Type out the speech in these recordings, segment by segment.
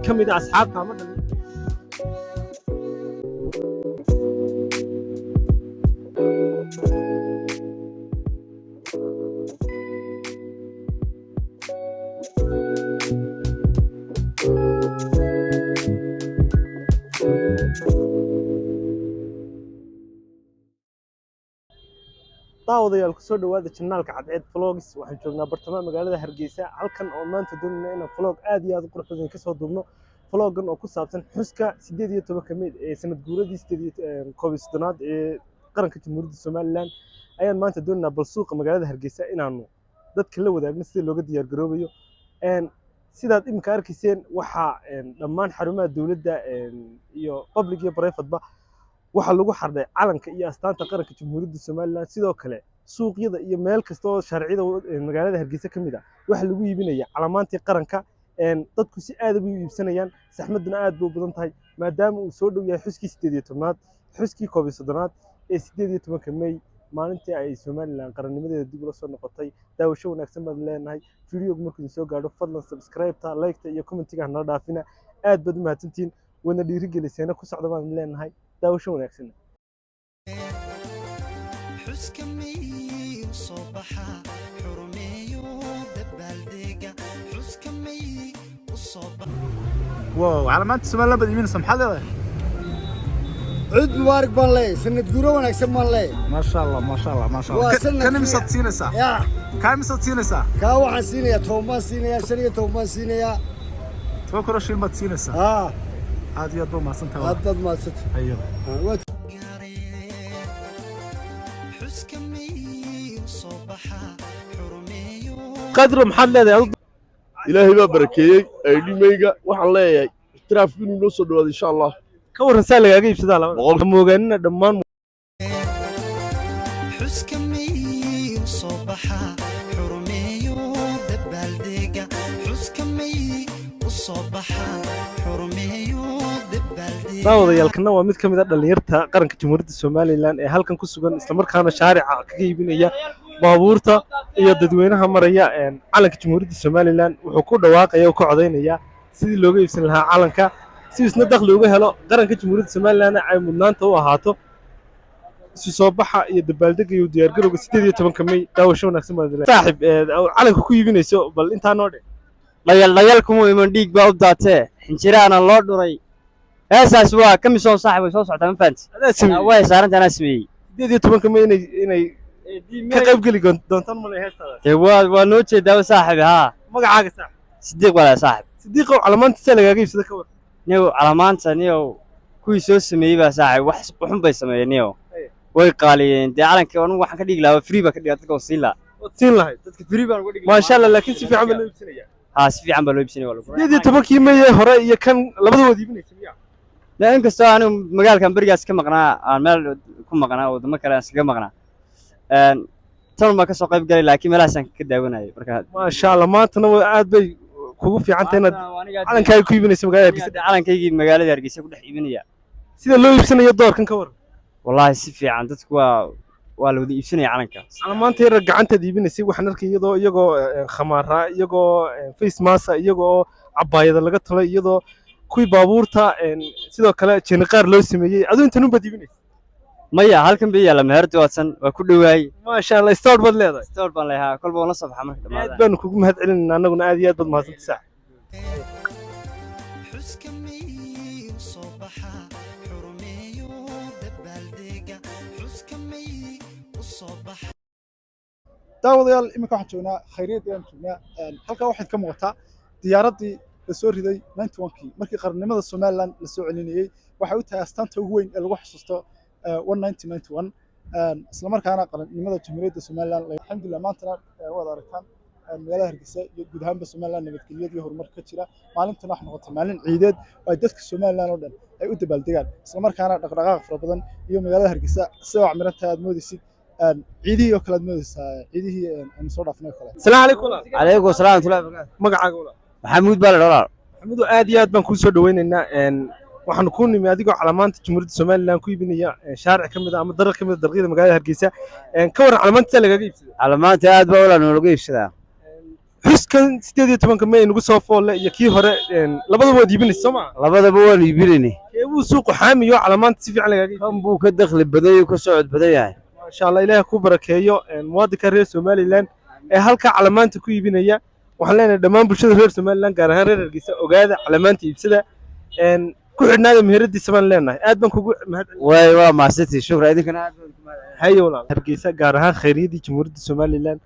ka mid a asxaabta ama dhalin. Daawadayaal, kusoo dhawaada channelka Cadceed Vlogs. Waxaan joognaa bartamaha magaalada Hargeysa, halkan oo maanta doonayna inaan vlog aad iyo aad u qurux badan kasoo duubno. Vloggan oo ku saabsan xuska 18-ka May ee sanad guuradii 31aad ee qaranka Jamhuuriyadda Somaliland ayaan maanta doonaynaa bal suuqa magaalada Hargeysa inaanu dadka la wadaagno sida looga diyaar garoobayo. Sidaad iminka arkayseen, waxaa dhammaan xarumaha dowladda iyo public iyo private-ba waxaa lagu xardhay calanka iyo astaanta qaranka Jamhuuriyadda Somaliland. Sidoo kale suuqyada iyo meel kasta oo sharciyada magaalada Hargeysa ka mid ah waxaa lagu iibinaya calamaantii qaranka. Dadku si aad bay u iibsanayaan, saxmaduna aad bay u badan tahay, maadaama uu soo dhow yahay xuskii 18aad, xuskii 31aad ee 18-ka May, maalintii ay Somaliland qarannimadeeda dib ula soo noqotay. Daawasho wanaagsan baan leenahay. Videogu markuu idin soo gaadho, fadlan subscribe-ta, like-ta iyo commentiga hanala dhaafina. Aad baad u mahadsantihiin, wadna dhiirigeliseena ku socda baan leenahay. Daawasho wanaagsan. Xuska May u soo baxa, xurmeeyo dabaaldega. Xuska May u soo baxa. Wow, calaamaanta Somaliland baad iibinaysaa, maxaad leedahay? Ciid mubaarak baan leeyahay, sanad guuro wanaagsan baan leeyahay. Maasha Allah, maasha Allah, maasha Allah. Waa sanadkii- Kan imisaad siinaysaa? Yaa? Kaa imisaad siinaysaa? Kaa waxaan siinayaa 10 baan siinayaa, 15 baan siinayaa. 10,000 oo shilin baad siinaysaa? Haa. Aad iyo aad baa mahadsantahay. Aad baad mahadsantay. Hayo. Waa Xuska May u soo baxa, xurmeeyo. Qadro, maxaad leedahay adu? Ilaahay baa barakeeyey aydhimayga. Waxaan leeyahay ictiraafku inuu noo soo dhawaado, insha Allah. Ka warran saa lagaaga iibsadaa labada? Moogaanina dhammaan. Xuska May u soo baxa, xurmeeyo dabaaldega. Xuska May u soo baxa, xurmeeyo dabaaldega. Daawadayaalkana waa mid ka mid a dhallinyarta qaranka Jamhuuriyadda Somaliland ee halkan ku sugan, islamarkaana shaarica kaga iibinaya baabuurta iyo dadweynaha maraya calanka Jamhuuriyadda Somaliland. Wuxuu ku dhawaaqaya oo ka codaynaya sidii looga iibsan lahaa calanka, si isna dakhli uga helo, qaranka Jamhuuriyadda Somalilandna ay mudnaanta u ahaato isu soo baxa iyo dabaaldega iyo diyaargarowga 18-ka May. Daawasho wanaagsan baan idin leeyahay. Saaxiib, calanka ku iibinayso bal intaa noo dhe. Dhayal dhayal kuma iman, dhiig baa u daatee, xinjiraana loo dhuray. Heesaas waa ka misoon, saaxib, way soo socotaa, ma fahanti? Adaa sameeyey? Way saaranta, anaa sameeyey. 18-ka May inay ka qayb geli doontaan malay heestaadaas. Dee waa noo jeedaa, saaxib, haa. Magacaaga, saaxib? Sidiiq walaa, saaxib. Sidiiqow, calamaanta see lagaaga iibsada, ka war? Niyow, calamaanta, niyow, kuwii soo sameeyey baa, saaxib, wax xun bay sameeyeen, niyow. Way qaaliyeen dee calankii. Anigu waxaan ka dhigi lahaa free baa ka dhigaa, dadka oo siin lahaa. Waad siin lahayd? Dadka free baan uga dhigi lahaa. Maasha Allah, laakiin si fiican baa loo iibsanaya. Haa, si fiican baa loo iibsanaya, waa lagu 18-kii May ee hore iyo kan labada waad iibinaysa miya? La, inkastoo anigu magaalkan berigaas ka maqnaa, aan meel ku maqnaa, waddamo kale aan iskaga maqnaa, tan baan kasoo qayb galay, laakiin meelahaasaan ka daawanayay marka. Maasha Allah, maantana aad bay kugu fiican tahay inaad calankaaga ku iibinayso magaalada Hargeysa. Calankaygii magaalada Hargeysa ku dhex iibinaya. Sida loo iibsanayo doorkan, ka waran? Wallaahi si fiican, dadku waa la wada iibsanaya calanka. Calamaanta yar gacantaad iibinaysay waxaan arkay iyagoo khamaara, iyagoo face mask, iyagoo cabaayada laga tolay, iyadoo kuwii baabuurta sidoo kale jeeniqaar loo sameeyey. Aduu intan unbaad iibinaysa? Maya, halkan bay yaalla, meherdi waadsan, waa ku dhowaay. Maasha Allah, store baad leedahay. Store baan leeyahaa, kolba waan la soo baxaa marka Aad dhamaadaan. baanu kugu mahad celinaynaa annaguna. Aad iyo aad baad mahadsantay, saaxib. Xuska May u soo baxa, xurmeeyo dabaaldega. Xuska May u soo baxa. Daawadayaal, iminka waxaan joognaa Khayriyaddii ayaan joognaa. Halkaa waxaad ka muuqataa diyaaraddii la soo riday 91-kii markii qarannimada Somaliland la soo celinayey. Waxay u tahay astaanta ugu weyn ee lagu xasuusto 1991, isla markaana qarannimada Jamhuuriyadda Somaliland. Alxamdulillah, maantana waad aragtaan magaalada Hargeysa iyo guud ahaanba Somaliland nabadgelyada iyo horumar ka jira. Maalintana waxay noqotay maalin ciideed oo ay dadka Somaliland oo dhan ay u dabaaldegaan, isla markaana dhaqdhaqaaq fara badan iyo magaalada Hargeysa sida oo camirantahay aad moodaysid ciidihii oo kale, aad moodaysaa ciidihii aynu soo dhaafnay oo kale. Asalaamu calaykum, walaal. Calaykum asalaam waraxmatullahi wabarakaatu. Magacaaga, walaal? Maxamuud baa la walaal. Maxamudu, aad iyo aad baan kuu soo dhaweynaynaa. Waxaanu kuu nimi adigoo calamaanta Jamhuuriyadda Somaliland ku iibinaya shaaric ka mid ah ama dariiq ka mid ah dariiqyada magaalada Hargeysa. Ka warran calamaanta saa lagaaga iibsada? Calamaanta aad baa walaal noolaga iibsadaa. Xus Xuskan 18-ka May nagu soo foolle iyo kii hore, labadaba waad iibinaysa, soo maa? Labadaba waan iibinaynay. Keebuu suuqu xaamiyo calamaanta si fiican lagaaga iibinaya? Kan buu ka dakhli badan yahay, ka socod badan yahay. Maasha Allah, Ilaahay ku barakeeyo. Muwaadinka reer Somaliland ee halkaa calamaanta ku iibinaya, waxaan leenahay dhammaan bulshada reer Somaliland, gaar ahaan reer Hargeysa, ogaada, calamaanta iibsada, ku xidhnaada meheradiisa baan leenahay. Aad baan kugu mahad Waay, waa mahadsantihi, shukra, idinkana aad baan ku mahad. Haye walaal. Hargeysa, gaar ahaan khayriyaddii Jamhuuriyadda Somaliland,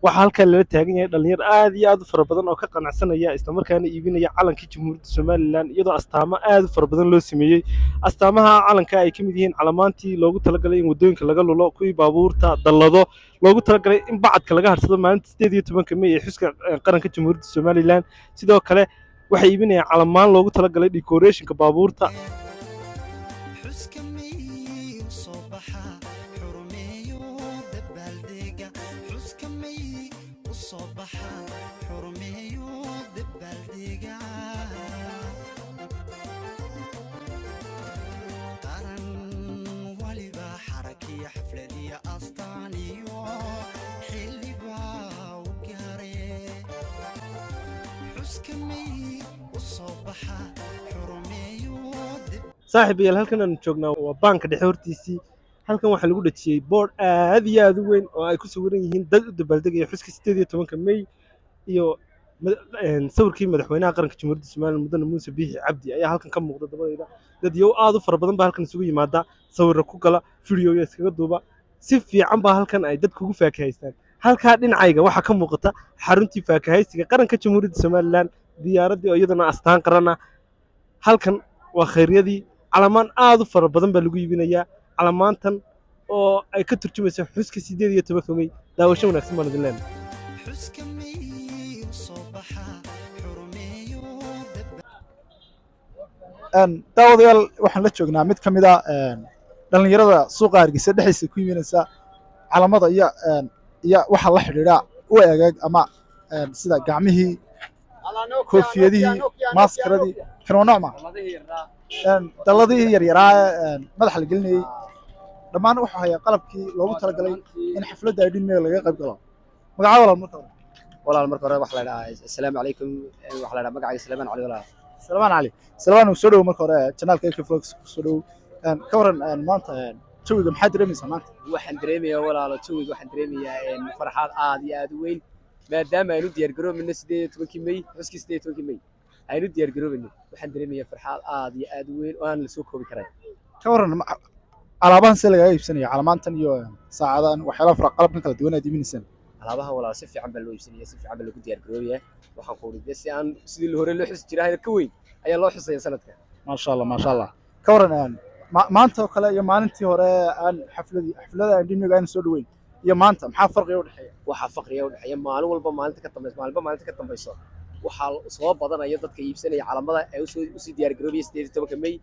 waxaa halkan lala taagan yahay dhalinyar aad iyo aad u fara badan oo ka qanacsanaya, islamarkaana iibinaya calankii Jamhuuriyadda Somaliland, iyadoo astaamo aad u fara badan loo sameeyey. Astaamaha calanka ay ka mid yihiin calamaantii loogu talagalay in waddooyinka laga lulo, kuwii baabuurta, dallado loogu talagalay in bacadka laga harsado maalinta 18-ka May ee xuska qaranka Jamhuuriyadda Somaliland. Sidoo kale waxay iibinayaan calamaan loogu talagalay decorationka baabuurta. Xuska May u soo baxa, xurmeeyo dabaaldega. Xuska May u soo baxa, xurmeeyo dabaaldega. Qaran waliba xarakiyo xafladiyo astaaniyo xillibaa u gaare. Xuska May u soo baxa, xurmeeyo dab Saaxiibayaal, halkan aanu joognaa waa baanka dhexe hortiisii. Halkan waxaa lagu dhajiyey board aad iyo aad u weyn oo ay ku sawiran yihiin dad u dabaaldegaya xuska 18-ka May iyo sawirkii madaxweynaha qaranka Jamhuuriyadda Somaliland, Mudane Muuse Biixi Cabdi, ayaa halkan ka muuqda dabadayda. Dad yow aad u fara badan baa halkan isugu yimaada, sawirro ku gala, fidiyoya iskaga duuba. Si fiican baa halkan ay dadku ugu faakahaystaan. Halkaa dhinacayga waxaa ka muuqata xaruntii faakahaysiga qaranka Jamhuuriyadda Somaliland, diyaaraddii oo iyaduna astaan qaran ah. Halkan waa khayryadii. Calamaan aad u fara badan baa lagu iibinayaa, calamaantan oo ay ka turjumaysa xuska 18-ka May. Daawasho wanaagsan baan idin leenahay. Xuska May u soo baxa, xurmeeyo dab Daawadayaal, waxaan la joognaa mid ka mid a dhallinyarada suuqa Hargeysa dhexdiisa ku iibinaysa calamada iyo waxa la xidhiidha u egeeg ama sida gacmihii, koofiyadihii, maaskaradii. Kan waa noocma dalladihii yaryaraa ee madaxa la gelinayey. Dhammaan wuxuu hayaa qalabkii loogu talagalay in xafladda 18 May laga qayb galo. Magaca walaal marka hore? Walaal, marka hore waxa la dhahaa assalaamu calaykum. Waxa la dhahaa magacayga Salmaan Cali, walaal. Salmaan Cali. Salmaan, uu soo dhow marka hore channelka AK Vlogs ku soo dhow. Ka waran maanta jawiga, maxaa dareemaysaa maanta? Waxaan dareemayaa walaalo, jawiga waxaan dareemayaa farxad aad iyo aad u weyn, maadaama aynu diyaar garoobayno 18-kii May, xuskii 18-kii May aynu diyaar garoobayno. Waxaan dareemayaa farxad aad iyo aad u weyn oo aan la soo koobi karayn. Ka waran alaabahan see lagaga iibsanaya, calamaantan iyo saacadahan, waxyaalaha fara qalabkan kala duwan aad iibinaysaan? Alaabaha walaal si fiican baa loo iibsanaya, si fiican baa loogu diyaar garoobayaa. Waxaan ku uri si aan sidii hore loo xusi jiray ka weyn ayaa loo xusaya sanadka. Maasha Allah, maasha Allah. Ka waran maanta oo kale iyo maalintii hore aan xafladii xaflada 18 Mayga aan soo dhaweyn iyo maanta, maxaa farqiga u dhexeeya? Waxaa faqriga u dhexeeya maalin walba maalinta ka dambayso, maalinba maalinta ka dambayso waxaa soo badanaya dadka iibsanaya calamada ee usii diyaar garoobaya 18-ka May.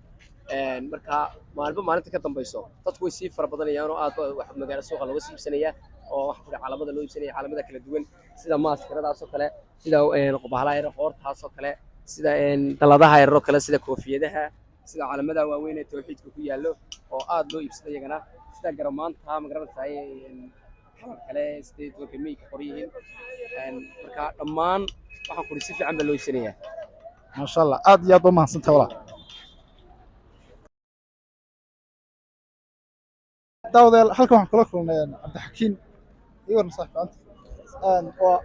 Marka maalinba maalinta ka dambayso dadku way sii fara badanayaan oo aad ba wax magaalo suuqa looga sii iibsanaya, oo waxa ku calamada loo iibsanaya, calamada kala duwan, sida maaskaradaas oo kale, sida bahalaha yar qoortaas oo kale, sida dalladaha yar oo kale, sida koofiyadaha, sida calamada waaweyn ee tawxiidka ku yaallo oo aad loo iibsado iyagana, sida garamaanta, ma garanaysaa, kalar kale 18-ka May ka qoran yihiin. Marka dhammaan waxaan kuri si fiican baa loo iibsanayaa. Maasha Allah, aad iyo aad ba mahadsantahay walaal. Daawadayaal, halkan waxaan kula kulnay Cabdixakiin. Ii waran saaxiib anta? Oo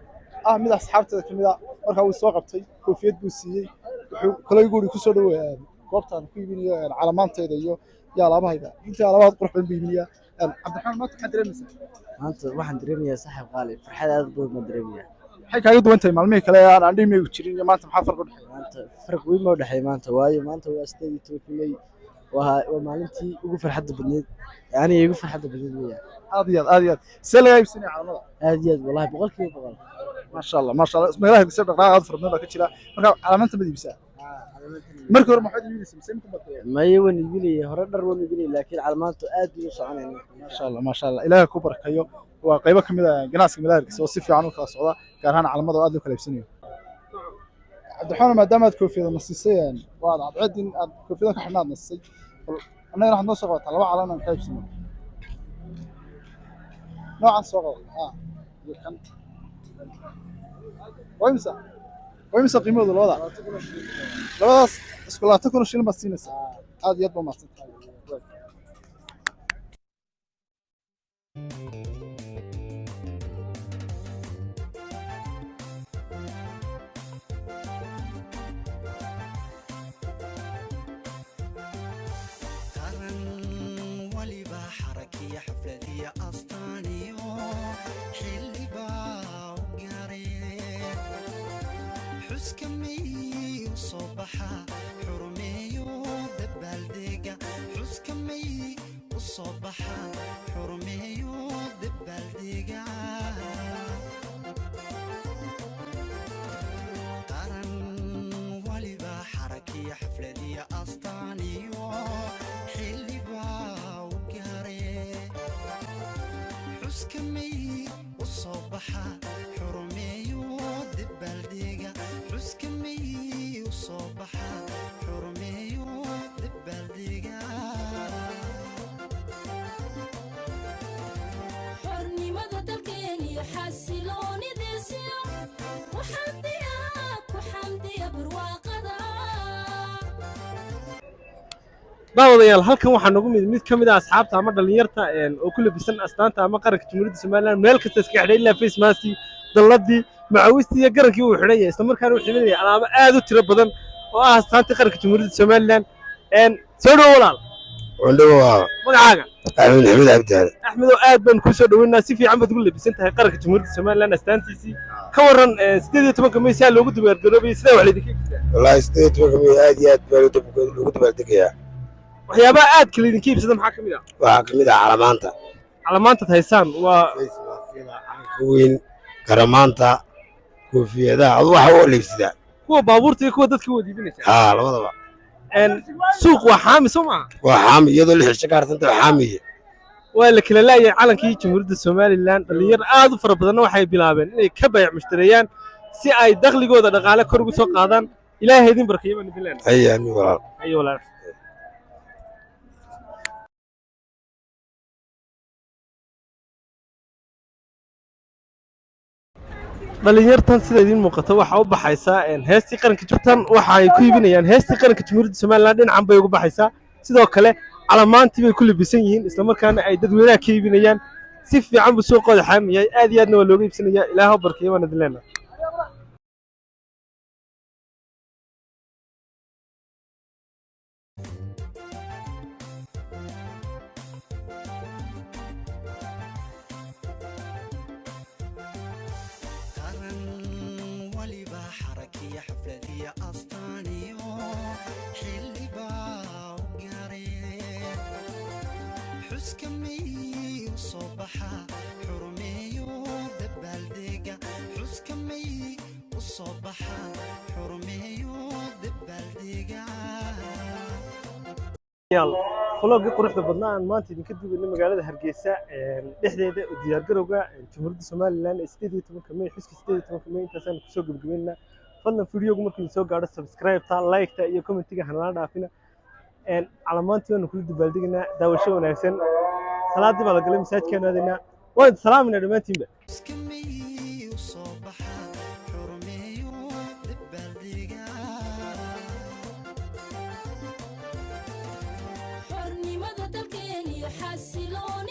ah mid asxaabteeda ka mid ah. Markaa wuu soo qabtay, koofiyad buu siiyey, wuxuu kaloo igu yidhi ku soo dhow goobtaan ku iibinayo calamaantayda iyo alaabahayda. Runtii alaabahaad qurux badan buu iibinayaa. Cabdiraxmaan, maanta maxaad dareemaysaa? Maanta waxaan dareemayaa, saaxiib qaali, farxad aad u badan baan dareemayaa. Maxay kaaga duwan tahay maalmihii kale ee aan 18 Maygu jirin iyo maanta? Maxaa farqi u dhexeeya? Maanta farq weyn baa u dhexeeya maanta, waayo maanta waa 18-kii May, waa maalintii ugu farxadda badneyd, aniga igu farxadda badneyd weeyaan. Aad iyo aad, aad iyo aad. See lagaa iibsanaya calamada? Aad iyo aad, wallahi, 100%. Maasha Allah, maasha Allah. Magaalada Hargeysa dhaqdhaqaaq aad u fara badan baa ka jira. Marka calaamaanta mad iibsaa? Markii hore maxaad iibinaysaa mise imika baad? Maya, waan iibinayay hore, dhar waan iibinayay, laakiin calamaantu aad bay u soconayaan. Maasha Allah, maasha Allah, Ilaahay ku barakayo. Waa qaybo ka mid ah ganacsiga magaalada Hargeysa oo si fiican u kala socda, gaar ahaan calamada oo aad loo kala iibsanayo. Cabdiraxmaan, maadaama aad koofiyada na siisay, waad cadceed in aad koofiyada ka xidhnaad na siisay, bal annagana waxaad noo soo qabataa laba calan aan ka iibsano. Noocan soo qaba iyo kan. Waa imisa? Waa imisa qiimahooda labada? Labadaas isku 20,000 oo shilin baad siinaysaa. Aad iyo aad baa mahadsan tahay. Qaran waliba xarakiya xafladiya astaaniyo xillibaa u gaaree, xuska may u soo baxa, xurmeeyo dabaaldega. Xuska may u soo baxa, xurmeeyo dabaaldega. Qaran waliba xarakiya xafladiya astaaniyo xillibaa u gaaree, xuska may u soo baxa, xurmeeyo dabaaldega. Xuska may u soo baxa, xurmeeyo dabaaldega. Xornimada dalkeeniyo xasiloonidiisiyo waxamdiya ku xamdiya barwaaqada. Daawadayaal, halkan waxaa noogu mid ka mid ah asxaabta ama dhallinyarta oo ku labisan astaanta ama qaranka Jamhuuriyadda Somaliland, meel kasta iska xidhay, ilaa face maskii, dalladii, macawistii iyo garankii uu xidhan yahay. Isla markaana wuxuu iibinaya alaabo aad u tiro badan oo ah astaantii qaranka Jamhuuriyadda Somaliland. Soo dhowo, walaal. Wandhowa. Magacaaga? Axmed Maxamed Cabdiale. Axmedow, aad baan kuu soo dhaweynaa. Si fiican baad ugu labisan tahay qaranka Jamhuuriyadda Somaliland astaantiisii. Ka warran 18-ka May, saa loogu diyaargaroobayay, sidaa wax laydinka iibsadaa? Wallaahi, 18-ka May aad iyo aad baa loogu dabaaldegayaa. Waxyaabaha aadka laydinka iibsada maxaa ka mid ah? Waxaa ka mid ah calamaanta. Calamaantaad haysaan waa? Calanka weyn, garamaanta, koofiyadaha, adu waxa u leebsidaa. Kuwa baabuurta iyo kuwa dadka wada iibinaysa? Haa, labadaba. Suuq waa xaami, soo maaha? Waa xaami, iyadoo 6 cisho ka harsanta waa xaamiye. Waa la kala laayahay calankii Jamhuuriyadda Somaliland. Dhalinyar aad u fara badanna waxay bilaabeen inay ka baayac mushtareeyaan si ay dakhligooda dhaqaale kor ugu soo qaadaan. Ilaahay idin barkeeyo baan idin leenahay. Haya, amiin, walaal. Hayo, walaal. Dhalinyartan sida idiin muuqata waxaa u baxaysaa heestii qaranka jubtan. Waxa ay ku iibinayaan heestii qaranka Jamhuuriyadda Somaliland, dhinacan bay ugu baxaysaa. Sidoo kale calamaantii bay ku labisan yihiin, islamarkaana ay dadweynaha ka iibinayaan. Si fiican buu suuqooda xaamiyay, aad iyo aadna waa looga iibsanayaa. Ilaaha barkeeyo baan idin leenahay. Qaran waliba xarakiya xafladiya astaaniyo xillibaa u gaaree, xuska may u soo baxa, xurmeeyo dabaaldega. Xuska may u soo baxa, xurmeeyo dabaaldega. Vlog-gii quruxda badnaa aan maanta idinka duubaynay magaalada Hargeysa dhexdeeda u diyaargarowga Jamhuuriyadda Somaliland ee 18-ka May, xuska 18-ka May, intaasaan kusoo gebagabeynaa. Fadlan videogu markuu idin soo gaadho, subscribe-ta, like-ta iyo comment-iga hanala dhaafina. Calamaantii waanu kula dabaaldegaynaa. Daawasho wanaagsan. Salaadii baa la galay, masaajidkaanu aadaynaa. Waan idin salaaminaa dhammaantiinba. Xuska may u soo baxa, xurmeeyo dabaaldega. Xornimada dalkeeniyo xasiloon.